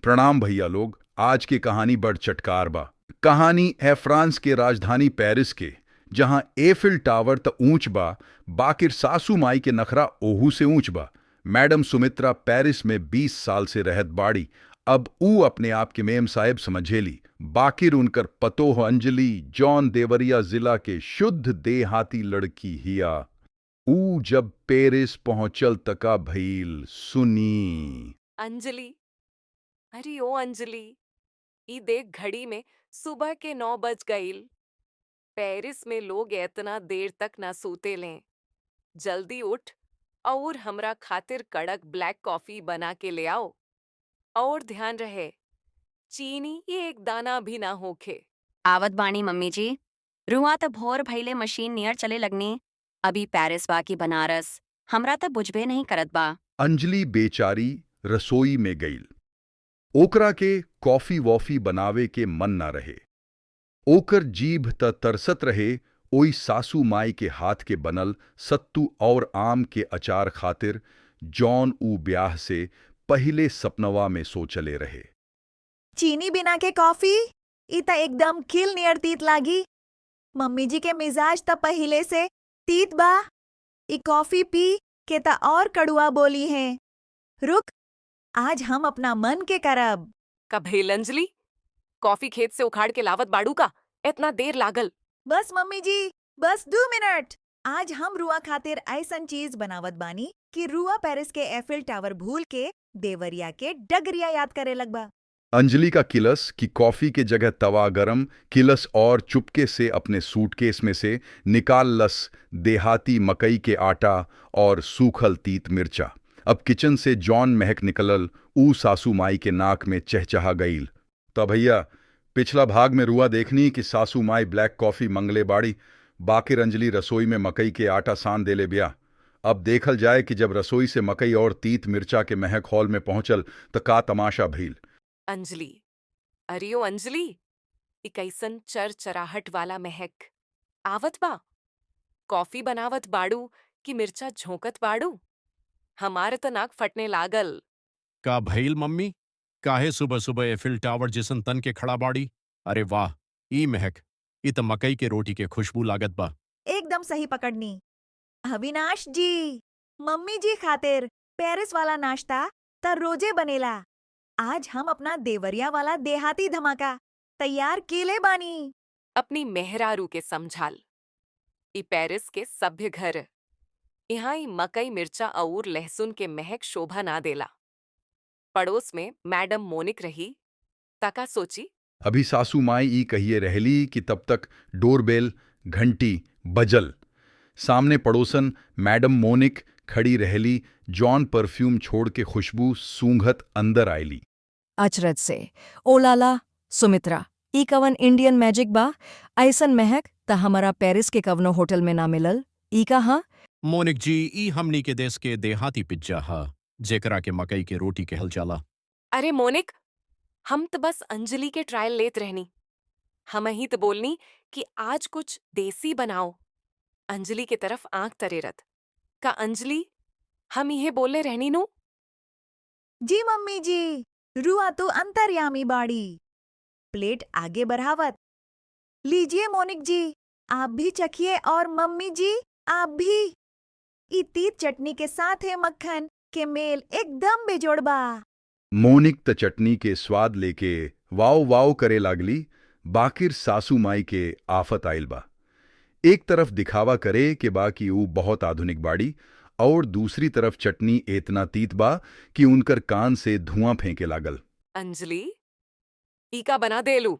प्रणाम भैया लोग। आज की कहानी बड़ चटकार बा। कहानी है फ्रांस के राजधानी पेरिस के, जहां एफिल टावर त ऊंच बा, बाकिर सासू माई के नखरा ओहू से ऊंच बा। मैडम सुमित्रा पेरिस में 20 साल से रहत बाड़ी। अब ऊ अपने आप के मेम साहेब समझेली, बाकिर उनकर पतोह अंजलि जॉन देवरिया जिला के शुद्ध देहाती लड़की हिया। ऊ जब पेरिस पहुंचल तका भइल, सुनी। अंजलि, अरे ओ अंजलि, ई देख, घड़ी में सुबह के 9 बज गईल। पेरिस में लोग एतना देर तक ना सूते लें। जल्दी उठ और हमरा खातिर कड़क ब्लैक कॉफी बना के ले आओ और ध्यान रहे, चीनी एक दाना भी ना होखे। आवत बानी मम्मी जी। रुआ त भोर भइले मशीन नियर चले लगनी। अभी पेरिस बा कि बनारस, हमरा त बुझबे नहीं करत बा। अंजलि बेचारी रसोई में गईल। ओकरा के कॉफी वॉफी बनावे के मन ना रहे। ओकर जीभ त तरसत रहे ओई सासू माई के हाथ के बनल सत्तू और आम के अचार खातिर, जौन ऊ ब्याह से पहिले सपनवा में सोचले रहे। चीनी बिना के कॉफी? ई त एकदम खिल नियर तीत लागी। मम्मी जी के मिजाज त पहिले से तीत बा, ई कॉफी पी के त और कड़ुआ बोली है। रुक, आज हम अपना मन के करब। का भइल अंजलि? कॉफी खेत से उखाड़ के लावत बाड़ू का? इतना देर लागल? बस मम्मी जी, बस 2 मिनट। आज हम रुआ खातिर ऐसन चीज बनावत बानी कि रुआ पेरिस के एफिल टावर भूल के देवरिया के डगरिया याद करे लगबा। अंजलि का किलस कि कॉफी के जगह तवा गरम किलस और चुपके से अपने सूटकेस में से निकाल लस देहाती मकई के आटा और सूखल तीत मिर्चा। अब किचन से जॉन महक निकलल, ऊ सासू माई के नाक में चहचहा गईल। तब भैया, पिछला भाग में रुआ देखनी कि सासू माई ब्लैक कॉफी मंगले बाड़ी, बाकिर अंजलि रसोई में मकई के आटा सान देले बिया। अब देखल जाए कि जब रसोई से मकई और तीत मिर्चा के महक हॉल में पहुंचल त का तमाशा भइल। अंजलि, अरे ओ अंजलि, ई कैसन चर चराहट वाला महक आवत बा? कॉफी बनावत बाड़ू कि मिर्चा झोंकत बाड़ू? हमार त नाक फटने लागल। का भइल मम्मी? काहे सुबह सुबह एफिल टावर जिसन तन के खड़ा बाड़ी? अरे वाह, ई महक, ई त मकई के रोटी के खुशबू लागत बा। एकदम सही पकड़नी, अविनाश जी। मम्मी जी खातिर पेरिस वाला नाश्ता त रोजे बनेला, आज हम अपना देवरिया वाला देहाती धमाका तैयार केले बानी। अपनी मेहरारू के समझाल, ई पेरिस के सभ्य घर, यहाँ ई मकई, मिर्चा और लहसुन के महक शोभा ना देला। पड़ोस में मैडम मोनिक रही तका सोची? अभी सासू माई ई कहिए रहली कि तब तक डोरबेल घंटी बजल। सामने पड़ोसन मैडम मोनिक खड़ी रहली, जॉन परफ्यूम छोड़ के खुशबू सूंघत अंदर आईली। अचरज से, ओ लाला सुमित्रा, ई कवन इंडियन मैजिक बा? ऐसन महक त हमारा पेरिस के कवनो होटल में ना मिलल। ई का हाँ? मोनिक जी, ई हमनी के देश के देहाती पिज्जा हा, जेकरा के मकई के रोटी कहल जाला। अरे मोनिक, हम तो बस अंजलि के ट्रायल लेत रहनी। हम ही तो बोलनी कि आज कुछ देसी बनाओ। अंजलि के तरफ आंख तरेरत, का अंजलि, हम इहे बोले रहनी नु? जी मम्मी जी, रुआ तो अंतर्यामी बाड़ी। प्लेट आगे बढ़ावत, लीजिए मोनिक जी, आप भी चखिए और मम्मी जी, आप भी। ई तीत चटनी के साथ है मक्खन के मेल एकदम बेजोड़ बा। मोनिक त चटनी के स्वाद लेके वाव वाव करे लागली, बाकिर सासू माई के आफत आइल बा। एक तरफ दिखावा करे के बा कि ऊ बहुत आधुनिक बाड़ी और दूसरी तरफ चटनी एतना तीत बा कि उनकर कान से धुआं फेंके लागल। अंजलि, ई का बना देलू?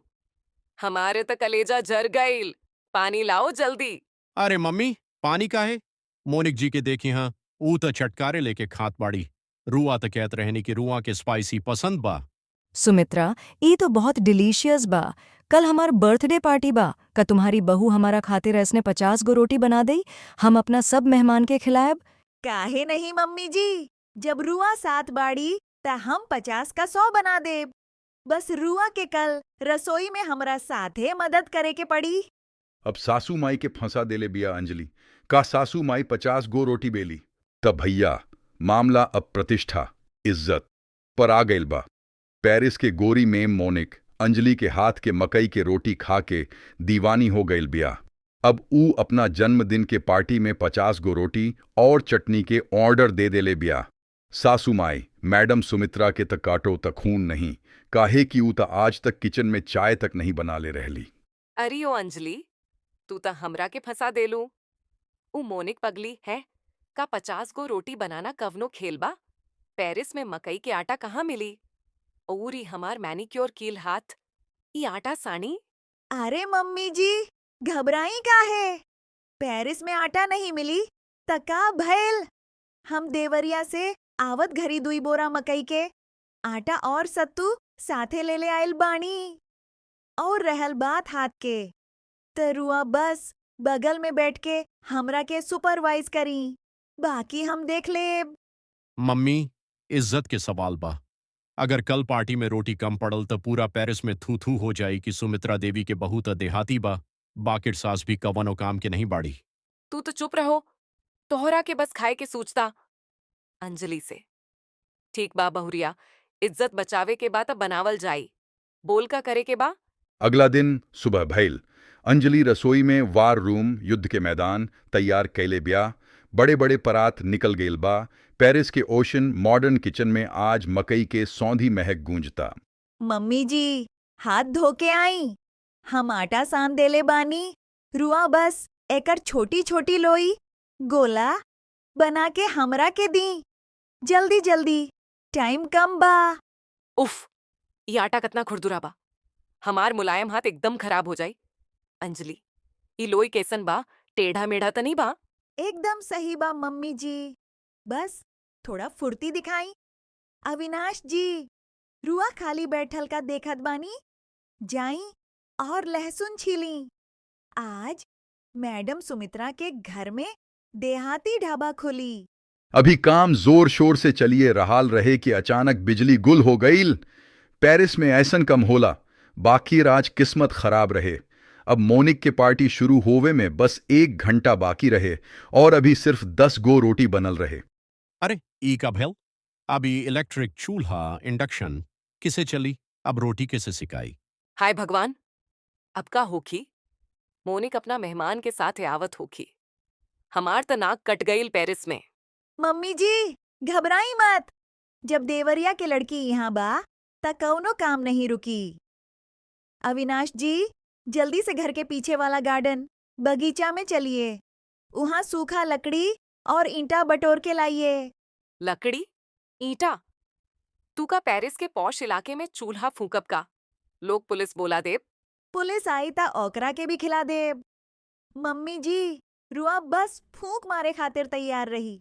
हमारे त कलेजा जर गईल। पानी लाओ जल्दी। अरे मम्मी, पानी काहे? मोनिक जी के देखी हाँ, ऊ त चटकारे लेके खात बाड़ी। रुआ त कहत रहनी कि रुआ के स्पाइसी पसंद बा। सुमित्रा, ई तो बहुत डिलीशियस बा। कल हमार बर्थडे पार्टी बा। का तुम्हारी बहू हमारा खातिर ऐसने 50 गो रोटी बना देई? हम अपना सब मेहमान के खिलायब। काहे नहीं मम्मी जी, जब रुआ साथ बाड़ी त हम 50 का 100 बना देब। बस रुआ के कल रसोई में हमरा साथे मदद करे के पड़ी। अब सासू माई के फंसा देले बिया अंजलि। का सासू माई 50 गो रोटी बेली? तब भैया, मामला अब प्रतिष्ठा, इज्जत पर आ गइल बा। पेरिस के गोरी मेम मोनिक अंजलि के हाथ के मकई के रोटी खा के दीवानी हो गईल बिया। अब ऊ अपना जन्मदिन के पार्टी में 50 गो रोटी और चटनी के ऑर्डर दे देले बिया। सासू माई मैडम सुमित्रा के त काटो त खून नहीं, काहे कि ऊ त आज तक किचन में चाय तक नहीं बना ले रहली। अरे ओ अंजलि, तू त हमरा के फंसा देलू। ऊ मोनिक पगली है का 50 गो रोटी बनाना कवनो खेल बा? पेरिस में मकई के आटा कहाँ मिली? और ई हमार मैनिक्योर कील हाथ, ई आटा सानी? अरे मम्मी जी, घबराई काहे? पेरिस में आटा नहीं मिली त का भइल? हम देवरिया से आवत घरी दुई बोरा मकई के आटा और सत्तू साथे ले ले आइल बानी। और रहल बात हाथ के, त रुआ बस बगल में बैठ के हमरा के सुपरवाइज करी, बाकी हम देख लेब। मम्मी, इज्जत के सवाल बा। अगर कल पार्टी में रोटी कम पड़ल त पूरा पेरिस में थू थू हो जाई कि सुमित्रा देवी के बहू त देहाती बा, बाकिर सास भी कवनो काम के नहीं बाड़ी। तू तो चुप रहो, तोहरा के बस खाए के सूझता। अंजलि से, ठीक बा बहुरिया, इज्जत बचावे के बा त बनावल जाई। बोल का करे के बा? अगला दिन सुबह भइल। अंजलि रसोई में वार रूम, युद्ध के मैदान तैयार कैले बिया। बड़े बड़े परात निकल गेल बा। पेरिस के ओशन मॉडर्न किचन में आज मकई के सौंधी महक गूंजता। मम्मी जी, हाथ धो के आई, हम आटा सान देले बानी। रुआ बस एकर छोटी छोटी लोई गोला बना के हमरा के दी। जल्दी जल्दी, टाइम कम बा। उफ, ये आटा कतना खुरदुरा बा, हमार मुलायम हाथ एकदम खराब हो जाई। अंजलि, ई लोई कैसन बा, टेढ़ा मेढ़ा त नहीं बा? एकदम सही बा मम्मी जी, बस थोड़ा फुर्ती दिखाई। अविनाश जी, रुआ खाली बैठल का देखत बानी, जाई और लहसुन छीली। आज मैडम सुमित्रा के घर में देहाती ढाबा खुली। अभी काम जोर शोर से चलिए रहाल रहे कि अचानक बिजली गुल हो गईल। पेरिस में ऐसन कम होला, बाकी आज किस्मत खराब रहे। अब मोनिक के पार्टी शुरू होवे में बस 1 घंटा बाकी रहे और अभी सिर्फ 10 गो रोटी बनल रहे। अरे ई का भइल? अभी इलेक्ट्रिक चूल्हा इंडक्शन किसे चली? अब रोटी किसे सिकाई? हाय भगवान, अब का होखी? मोनिक अपना मेहमान के साथ आवत होखी। हमार त नाक कट गईल पेरिस में। मम्मी जी, घबराई मत। जब देवरिया के लड़की यहाँ बा त कौनो काम नहीं रुकी। अविनाश जी, जल्दी से घर के पीछे वाला गार्डन बगीचा में चलिए, वहाँ सूखा लकड़ी और ईंटा बटोर के लाइए। लकड़ी ईंटा? तू का पेरिस के पौश इलाके में चूल्हा फूकब का? लोग पुलिस बोला देब। पुलिस आई ता ओकरा के भी खिला देब। मम्मी जी, रुआ बस फूंक मारे खातिर तैयार रही।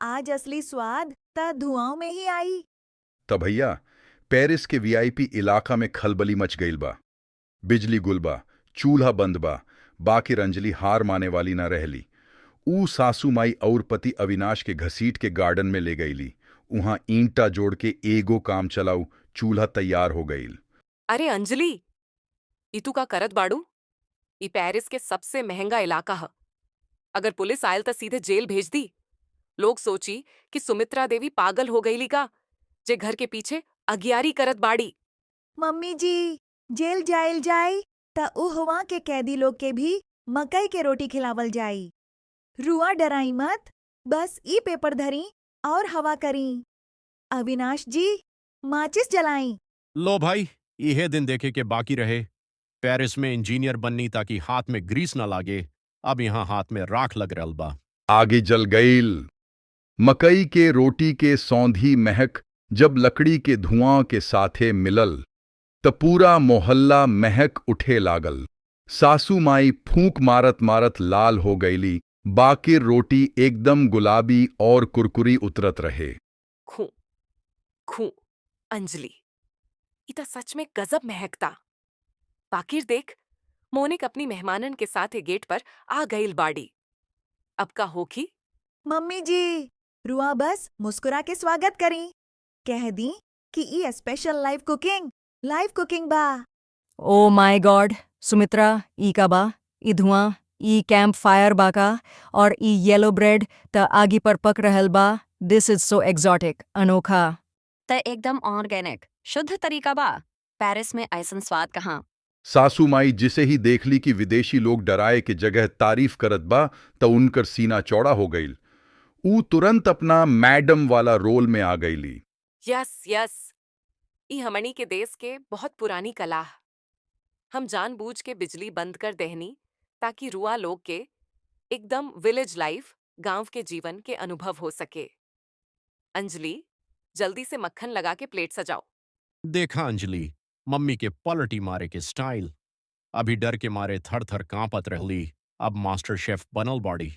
आज असली स्वाद ता धुआं में ही आई। तब भैया पेरिस के वीआईपी इलाका में खलबली मच गईल बा। बिजली गुल बा, चूल्हा बंद बा, बाकी अंजलि हार माने वाली न रहली। ऊ सासू माई और पति अविनाश के घसीट के गार्डन में ले गईली। उहाँ ईंटा जोड़ के एगो काम चलाऊ चूल्हा तैयार हो गईल। अरे अंजलि, ई तू का करत बाड़ू? ई पेरिस के सबसे महंगा इलाका ह। अगर पुलिस आयल त सीधे जेल भेज दी। लोग सोची कि सुमित्रा देवी पागल हो गईली का, जे घर के पीछे अगियारी करत बाड़ी। मम्मी जी, जेल जाइल जाई त उहवा के कैदी लोग के भी मकई के रोटी खिलावल जाई। रुआ डराई मत, बस ई पेपर धरी और हवा करी। अविनाश जी, माचिस जलाई। लो भाई, इहे दिन देखे के बाकी रहे। पेरिस में इंजीनियर बननी ताकि हाथ में ग्रीस न लागे, अब यहाँ हाथ में राख लग रहल बा। आगे जल गईल। मकई के रोटी के सौंधी महक जब लकड़ी के धुआं के साथे मिलल त पूरा मोहल्ला महक उठे लागल। सासू माई फूंक मारत मारत लाल हो गईली, बाकी रोटी एकदम गुलाबी और कुरकुरी उतरत रहे। खू खू, अंजलि, ई त सच में गजब महकता। बाकिर देख, मोनिक अपनी मेहमानन के साथे गेट पर आ गईल बाड़ी। अब का होखी? मम्मी जी, रुआ बस मुस्कुरा के स्वागत करी। कह दी कि ई स्पेशल लाइव कुकिंग बा। ओ my God Sumitra, ई का बा? ई धुआं, ई कैंप फायर बा का? और ई येलो ब्रेड त आगी पर पक रहल बा। This is so exotic, अनोखा। त एकदम ऑर्गेनिक शुद्ध तरीका बा। पेरिस में ऐसन स्वाद कहाँ। सासू माई जिसे ही देख ली कि विदेशी लोग डराए के जगह तारीफ करत बा, त उनकर सीना चौड़ा हो गईल। ऊ तुरंत अपना मैडम वाला रोल में आ गईली। यस यस, ई हमनी के देश के बहुत पुरानी कला ह। हम जानबूझ के बिजली बंद कर देहनी ताकि रुआ लोग के एकदम विलेज लाइफ, गांव के जीवन के अनुभव हो सके। अंजलि, जल्दी से मक्खन लगा के प्लेट सजाओ। देखा अंजलि, मम्मी के पलटी मारे के स्टाइल। अभी डर के मारे थर थर कांपत रहली, अब मास्टर शेफ बनल बाड़ी।